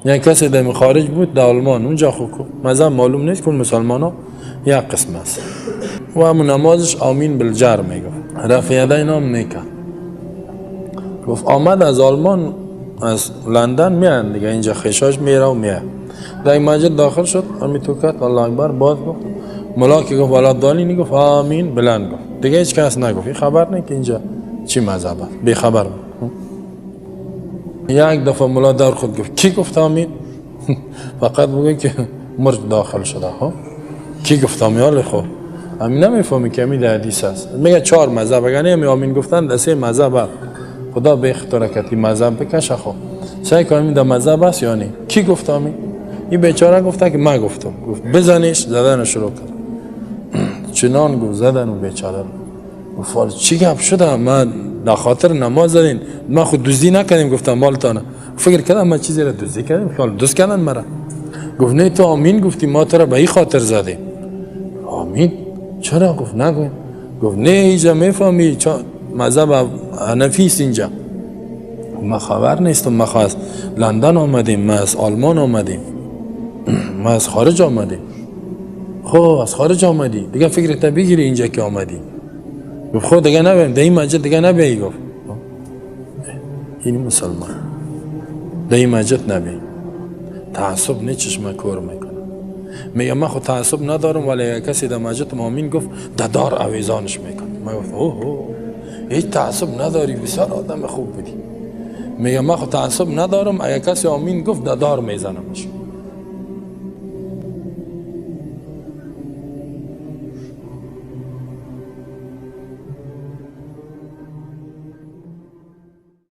یعنی کسی در خارج بود در آلمان، اونجا خو مذهب معلوم نیست، کل مسلمان ها یک قسم است. و همون نمازش آمین بالجر میگفت، رفع یدین هم میکرد. گفت آمد از آلمان، از لندن میان دیگه، اینجا خشاش میره و میاد. در این مسجد داخل شد، همین تو کرد الله اکبر، باز گفت ملا که گفت ولا دالین، گفت آمین بلند گفت دیگه، هیچ کس نگفت. این خبر نه که اینجا چی مذهب است، بی خبر بود. یک دفعه ملا در خود گفت کی گفت آمین؟ فقط بگه که مرج داخل شده. ها کی گفت آمین؟ حالا خب همین نمیفهمی که همین در حدیث است. میگه چهار مذهب، اگر نمی آمین گفتن در سه مذهب، خدا به اختراکتی مذهب بکشه. خب سعی کنیم در مذهب است یا نه. کی گفت آمین؟ این بیچاره گفته که من گفتم. گفت بزنیش، زدن شروع کرد. چنان گفت زدن و بیچاره گفت چی گپ شده، من در خاطر نماز زدین، من خود دزدی نکردیم. گفتم مالتانه فکر کردم من چیزی را دزدی کردیم، خیال دزد کردن مرا. گفت نه تو آمین گفتی، ما تو را به این خاطر زدیم. آمین چرا؟ گفت نگو. گفت نه اینجا میفهمی مذهب حنفی است اینجا. ما خبر نیستم، ما از لندن آمدیم، ما از آلمان آمدیم، ما از خارج آمدیم. خب از خارج آمدی دیگه فکرت بگیری اینجا که آمدی. گفت خب دیگه نبیم در این مسجد، دیگه نبی. گفت این مسلمان در این مسجد نبی. تعصب نه چشم کور میکنه. میگه من خود تعصب ندارم، ولی کسی در مسجد مامین گفت ددار اویزانش میکنه. من گفت اوه اوه هیچ تعصب نداری، بسیار آدم خوب بودی. میگه من خود تعصب ندارم، اگه کسی آمین گفت ددار میزنمش.